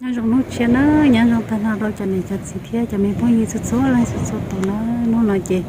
Nyob zoo hnub tshiab na, nyob zoo tag nrho rau cov niam cov txiv thiab cov me phooj ywg txhua txhua leej txhua txhua tus na. Hnub no ces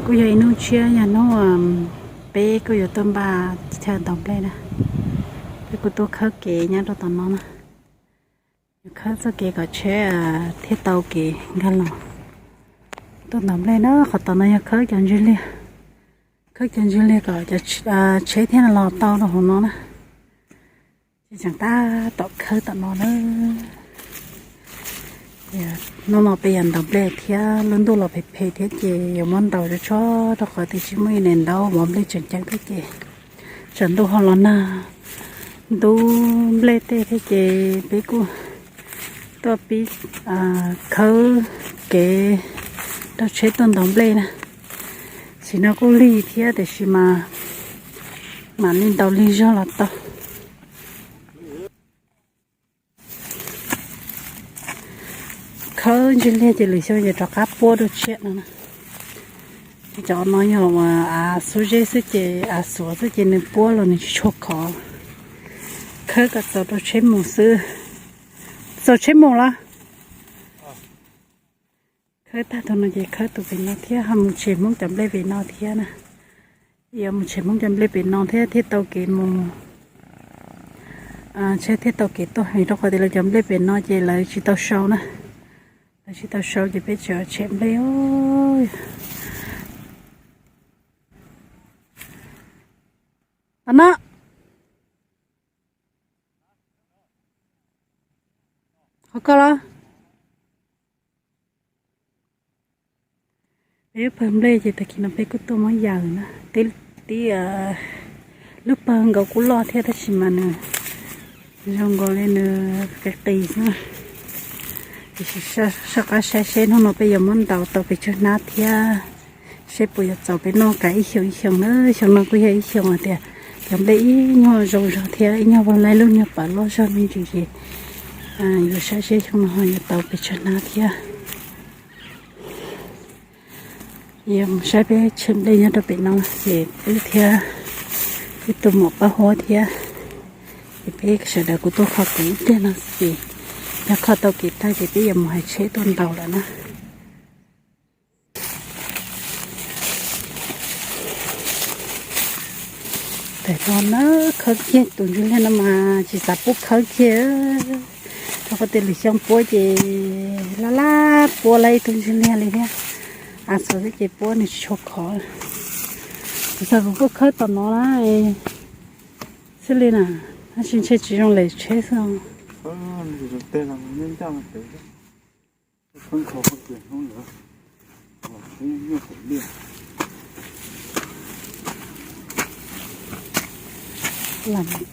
kuj yog ib hnub tshiab, yog hnub peb kuj yuav tuaj npaj chaw ntaus nplej na. Peb kuj tuaj khawb kev nyob rau tom no na. Yuav khawb txoj kev kom tsheb thiaj tau kev nkag los. Tuaj ntaus nplej na, qhov tom no yog khawb cov ntswg liag, khawb cov ntswg liag kom cov tsheb thiaj los tau rau hauv no na. Ces tseem tab tom khawb tom no na. Hnub no peb yuav ntaus nplej thiab, lub ntuj los phem phem thiab ces yuav muab ntaus tsuag tsuag rau qhov tias tsis muaj ib niag ntaub mov nplej tseem ceeb thiab ces tsam ntuj ho los nag ntub nplej tej thiab ces peb kuj tuaj pib khawb kev rau tsheb tuaj ntaus nplej na. Sim no kuj lig thiab tiam sis mas mam li ntaus lig zog los tau. Khawb ntswg liag ces lwm xyoo ces rov qab puab rau tshiab no na. Cov no yog av xub zeb xwb ces av xuav xwb ces nws puab los nws tsis tshua khov. Khawb kom txaus rau tsheb mus xwb. Txaus tsheb mus los? Khawb tag tus no ces khawb tus pem no thiab ho mus tshem Hmoob cov nplej pem no thiab na. Yuav mus tshem Hmoob cov nplej pem no thiab thiaj tau kev mus, tsheb thiaj tau kev tuaj vim rau qhov tias lawv cov nplej pem no ces lawv tsis tau sau na. Lawv tsis tau sau ces peb tseem tshem nplej. Tom no, qhov ko los? Peb lub pawg nplej ces tag kis no peb kuj tuaj muab yaws na. Tib lub pawg nkaus kuj loj thiab tab sis mas nws zoo nkaus li nws qis qis xwb. Tiam sis soj qab saib seb hnub no peb yuav muab ntaus tau pes tsawg hnab thiab seb puas yuav txaus peb noj kav ib xyoos ib xyoos na. Xyoo no kuj yog ib xyoos hais tias cov nplej ib nyuag zoo zog thiab ib nyuag vag laib lub nyuag pawv loj zog me ntsis ces yuav saib seb xyoo no ho yuav tau pes tsawg hnab thiab. Yuav mus saib peb tshem nplej nyob rau pem no ces peb thiab ib tug muam Paj Huab thiab, ces peb sawv daws kuj tuaj kho kev ib pliag no ces yog kho tau kev tag ces peb yuav mus hais tsheb tuaj ntaus lawm na. Tam no na, khawb kiag tus ntswg liag no mas tsis xav pub khawb kiag, rau qhov tias lwm xyoo puab ces laj laj puab lawm ib tug ntswg liag li thiab. Av xuav xwb ces puab nws tsis tshua khov. Kuv xav kuv kuj khawb tom no na, xwb li na, tab sis ntshe tsis zoo lem tsheb xwb.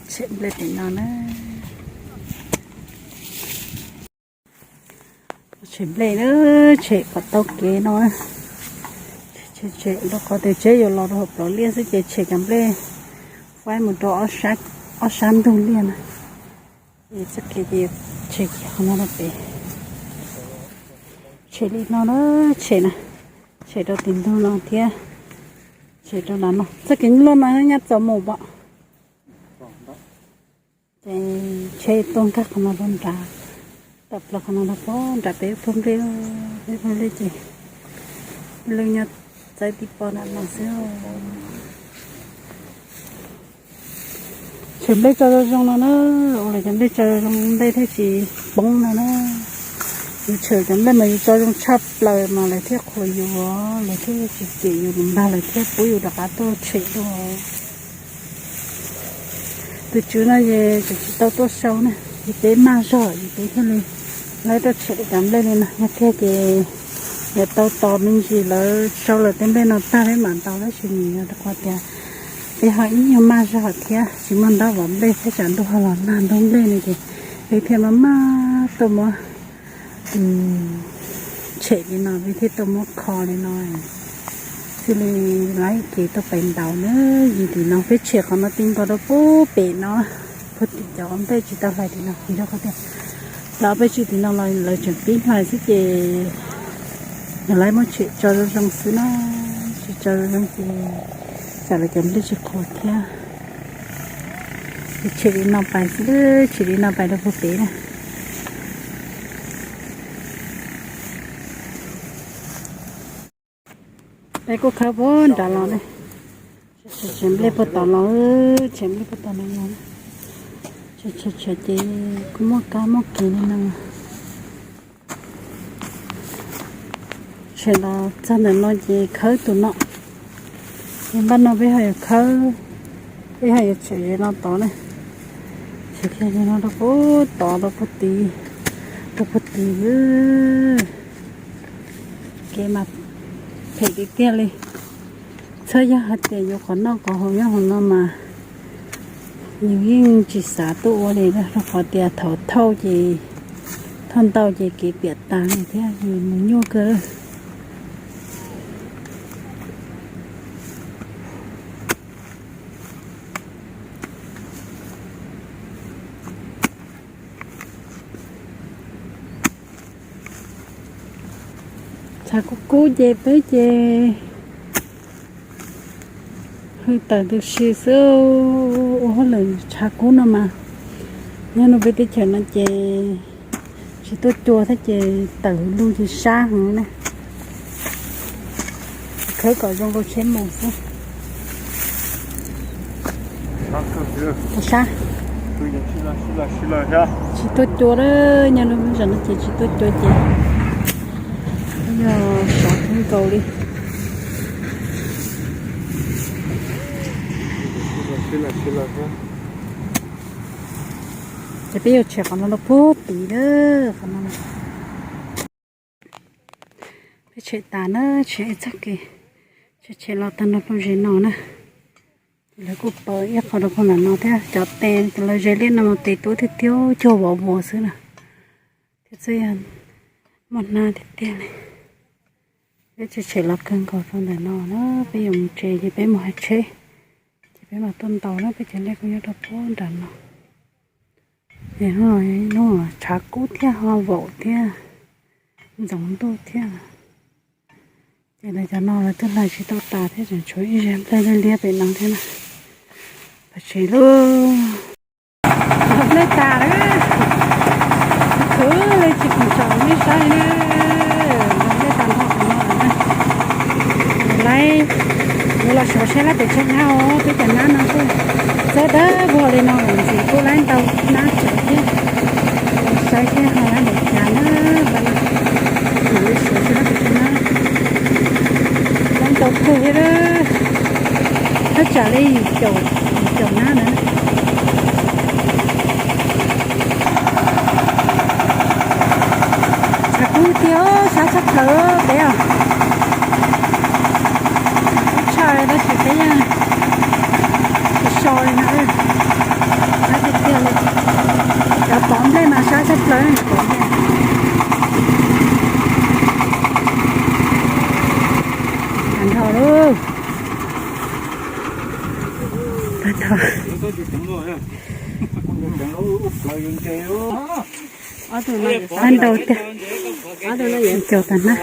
Tshem nplej pem no na. Tshem nplej na, tshem kom tau kev no. Tshem rau qhov tias tsheb yuav los rau hauv plawv liaj xwb ces tshem cov nplej faib mus rau ob sab ntug liaj na. Txoj kev ces tshem kiag qhov no rau pem. Tshem li no na, tshem na, tshem rau tim ntug no thiab, tshem rau nram no. Txoj kev loj no nyaj txaus mus pom. Ces tsheb tuaj nkag qhov no rau nrad, tawm plaws qhov no rau pem nram peb pawg nplej, peb pawg nplej ces lub nyob txawb tib pob nram no xwb. Tshem nplej tso zoo zoo no na, ua li cov nplej tso zoo zoo nplej thiaj tsis poob no na. Yus tshem cov nplej mas yus tso zoo tshaj plaws mas lawv thiaj qhuas yus, lawv thiaj tsis cem yus lus npag, lawv thiaj pub yus rov qab tuaj tshem dua. Tus tswv no ces tseem tsis tau tuaj sau na, ces peb maj zog ces peb thiaj li laib tuaj tshem cov nplej li no. Yog tiag ces yuav tau tos me ntsis lawv sau lawm tej nplej no tag peb mam ntaus, tab sis nws yog rau qhov tias peb ho ib nyuag maj zog thiab tsis muaj ntaub vom nplej thiab tsam ntuj ho los nag ntub nplej no ces peb thiaj maj maj tuaj muab tshem li no, peb thiaj tuaj muab kho li no, thiaj li laib kev tuaj pais ntaus na. Yim tim no peb tshem qhov no ti nkaus rau pub pem no, pub tim cov nplej tsis tau hlais tim no, vim rau qhov tias lawv peb tshem tim no los lawv tseem pib hlais xwb ces yog laib muab tshem tso zoo zoo xwb na, tsis tso zoo zoo ces tsam lawv cov nplej tsis qhuas thiab. Ces tshem li no pais xwb, tshem li no pais rau pub pem na. Peb kuj khawb puag nram los ne. Tshem nplej puag tom los, tshem nplej puag tom no los. Tshem tshem tshem ces kuj muaj kab muaj kev li no. Tshem los txog ntawm no ces khawb tus no. Ces npaj no peb ho yuav khawb, peb ho yuav tshem ze no tod ne. Tshem kiag ze no rau puag tod rau puag tid, rau puag tid. Kev mas phem tiag tiag li. Txhob yog hais tias yuav qhov noj qhov haus nyob hauv no mas yus yeej tsis xav tuaj ua li, rau qhov tias thaum thauj ces, thauj ntau ces kev piam tas li thiab, yus mus nyuaj kawg. Tshav kub kub ces peb ces hwj tawm tus si xwb, ua hauj lwm tshav kub no mas. Nyob rau peb teb chaws no ces tsis tuaj cua thiab ces tawm lug ces sab heev na. Khawb kom zoo rau tsheb mus xwb. Sab. Tsis tuaj cua lawm, nyob rau lub zos no ces tsis tuaj cua ces yog sov kawg nkaus li. Ces peb yuav tshem qhov no rau puag tid lawm, qhov no. Peb tshem tas na, tshem txoj kev, tshem tshem los tag nrho lub zos no na. Ces lawv kuj paws ib qho rau puag nram no thiab, cov tes lawv ze liaj no tes tuaj tiag tiag cuag vov vuas xwb na. Thiab txawm yog muaj hnab tiag tiag li. Peb tshem tshem los kawg nkaus rau ntawm no na, peb yuav mus tsev ces peb mus hais tsheb, ces peb mam tuaj ntaus na, peb cov liaj kuj nyob rau puag nram no. Es hnub no tshav kub thiab ho vaum thiab, ntxoov ntuj thiab. Ces lawv cov no lawv twb hlais tsis tau tas thiab, tseem tshuav ib zag nplej liab liab pem no thiab na. Pab tsev lauj. Nplej tas lawm, khwv li tsis khoom tsom nej saib li na. Nplej tas nrho qhov no lawm na. Laib, yuav los suav saib lab pem tshav nab os, peb cov nab no kuj txawb dawb vog li no lawm ntxiv kuj laib ntau nab tsev thiab. Saib thiab ho lab pem cas na, pab no. Mam li suav saib lab pem tshav nab. Laib ntau kawg thiab, thaj tsam li yim caum, yim caum nab na. Tshav kub tiag, sab tshaj plaws peb os. Kub tshaj tab sis peb yeej tsis so li no, sab tiag tiag li. Cov pov nplej mas sab tshaj plaws pov nplej. Tag nrho lauj. Tag nrho. Tag nrho tiag. Caum tag na.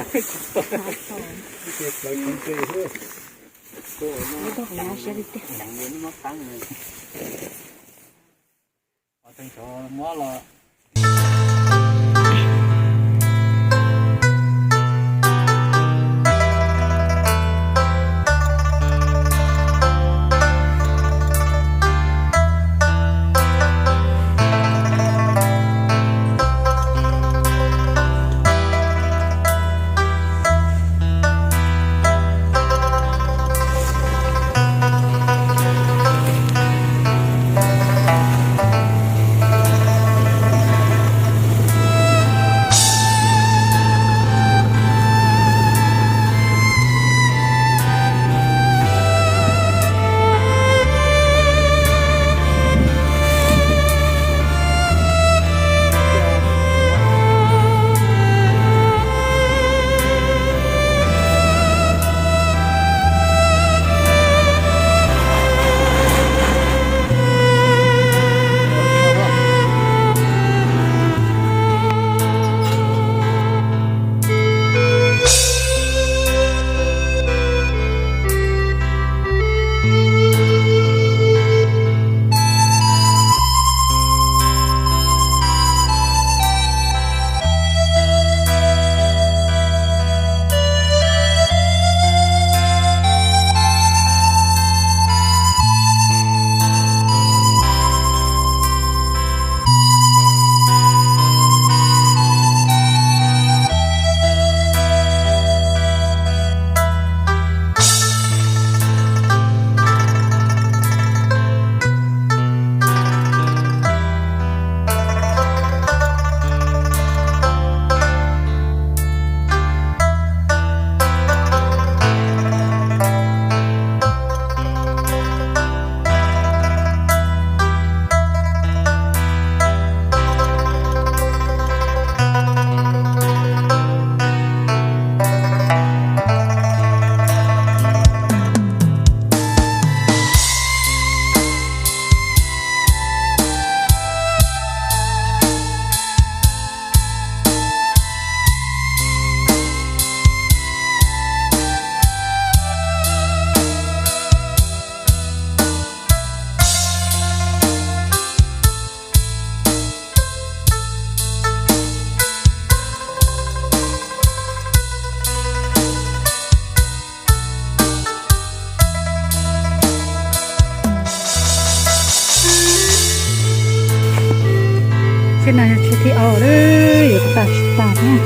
Tsheb no yog tsheb thib ob lawm, yuav tas tsis tas thiab.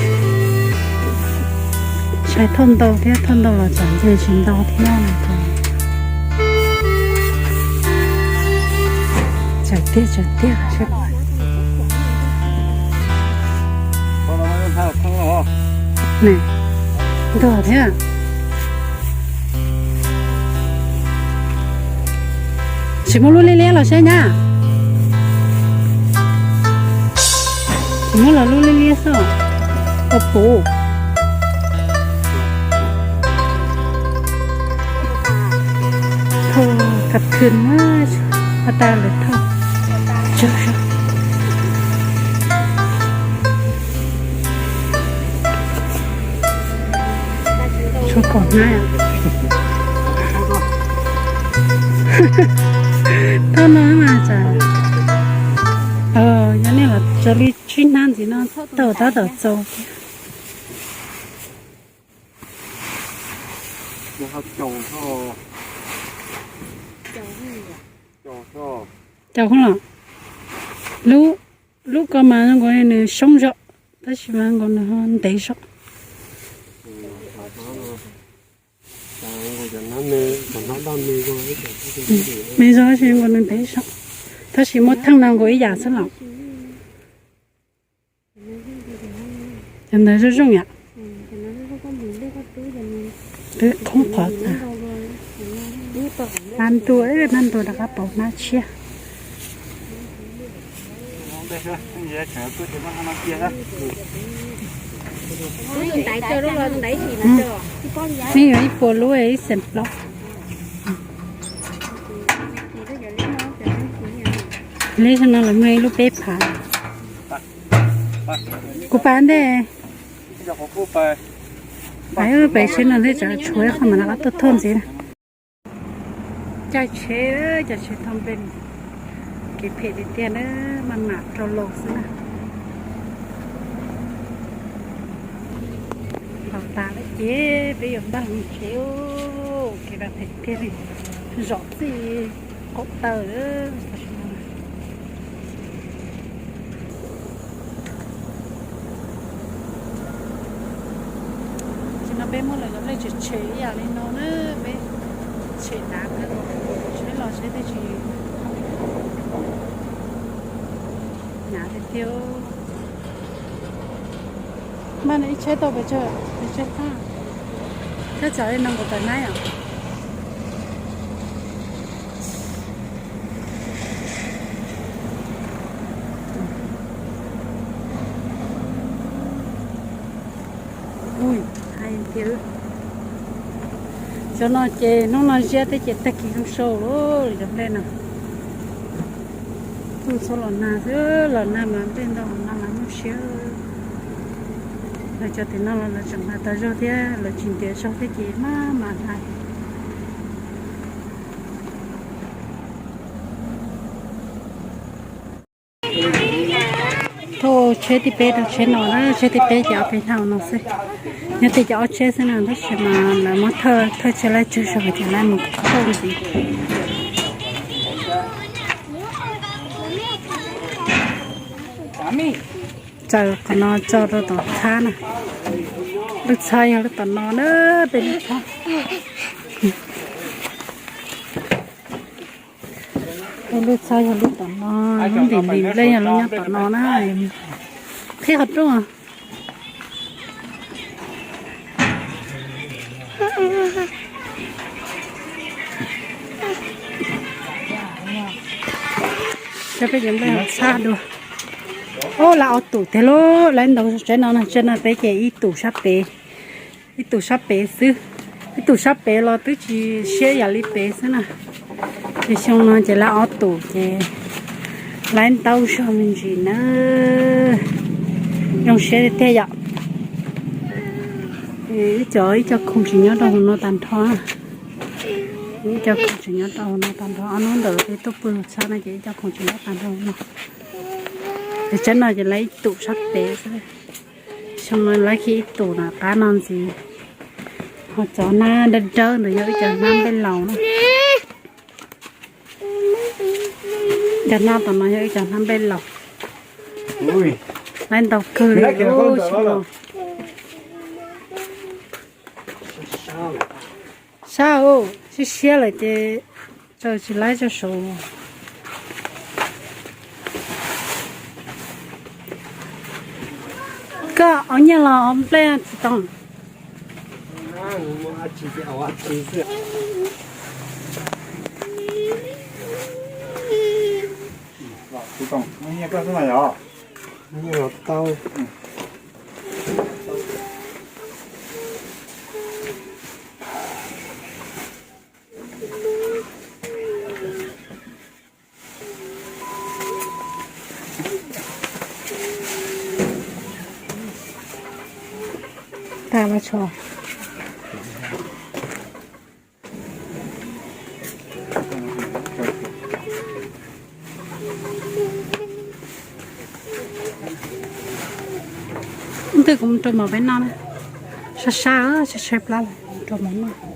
Ntshai thauj ntau thiab, thauj ntau los tsam nce tsis ntau thiab no. Tsam tiag tsam tiag. Ntog thiab. Tsis muaj lub liab liab los saib nyab. Tsis muaj los lub liab liab xwb. Ua puv. Thauj kab khw na, a tas lawv thauj. Tshuav pom hnab. Thauj no mas tsam, yog nej los tso li tsib hnab ntxiv no tau tab tom txaus thiab. Caum los, lub, lub ko mas zoo nkaus nws soob zog, tab sis mas nkaus nws ntev zog. Me zog tab sis nkaus nws ntev zog, tab sis muab theej no nkaus ib yam xwb los. Cov ntawd zoo zoo yom. Twb khoob qhov tas. Hnab ntuag, hnab ntuag rov qab pauv hnab tshiab. Nej yuav ib puas lub ib xees plaub. Lub no lawv muaj ib lub peb phav. Kuv pais ntej. Pais, pais tsheb no thiab tsam tshuav ib qho mas rov qab tuaj thauj ntxiv na. Caij tsheb, caij tsheb thauj npe, kev phem tiag tiag na, maj mam rau los xwb na. Los tas lawm ces peb yuav npaj hloov tsev, kev phem tiag li, zom txij qaum taw. Tam sim no peb muab lawv cov nplej tshem tshem ib yam li no na, peb tshem hnav, tsheb los tsheb thiaj tsis hnyav tiag tiag. Maj no ib tsheb tau pes tsawg, pes tsawg tag, thiab tsam li no nkaus tawm nab yom. Ui, hais tias cov no ces hnub no ziab thiab ces tag kis zoo sau lawm cov nplej no. Tuaj txhua los nag xwb, los nag mas nplej ntau, los nag mas muaj siab. Lawv cov tim no los lawv tseem hnav tas zog thiab, lawv tsis ntiav zog thiab ces maj mam hnav. Thauj tsheb thib peb rau tsheb no na, tsheb thib peb ces ob peb hnab no xwb. Nyob tej ces ob tsheb xwb na, tab sis mas lawv muab thawj, thawj tsheb laib tsawg zog ces laib mus thauj ntxiv. Tsaws qhov no tso rau tom txhab na. Lub txhab yog lub tom no na, peb lub txhab. Peb lub txhab yog lub tom no, lub ntim ntim nplej yog lub nyob tom no na. Qhib qhov rooj. Cov peb cov nplej txhab dua. Ub, lawv ob tus tiag lauj, lawv ntau tsheb no, tsheb no peb ces ib tus sab pem. Ib tus sab pem xwb, ib tus sab pem los twb tsis siab yam li pem xwb na. Ces xyoo no ces lawv ob tus ces lawv ntau zog me ntsis na. Zoo siab tiag tiag yom. Ib co, ib co khoom tseem nyob rau hauv no tag nrho. Ib co khoom tseem nyob rau hauv no tag nrho, ob hnub ntawd peb tuaj pw txhab no ces ib co khoom tseem nyob tag nrho hauv no. Ces tsheb no ces lawv ib tus sab pem xwb. Xyoo no lawv khi ib tus na qab no ntxiv. Ho cov hnab dawb dawb ntawd yog ib cov hnab nplej laus na. Cov hnab tom no yog ib cov hnab nplej laus. Laiv ntaus kawg li os. Sab, siab siab lawm ces tsaws tsis laib tso saud. Koj ua nyiaj los ua nplej tsis tau? Tag los tso. Ub, twb kuv mus rau mov peb noj na. Sab sab, tshaib tshaib plab lawm, rau mov noj.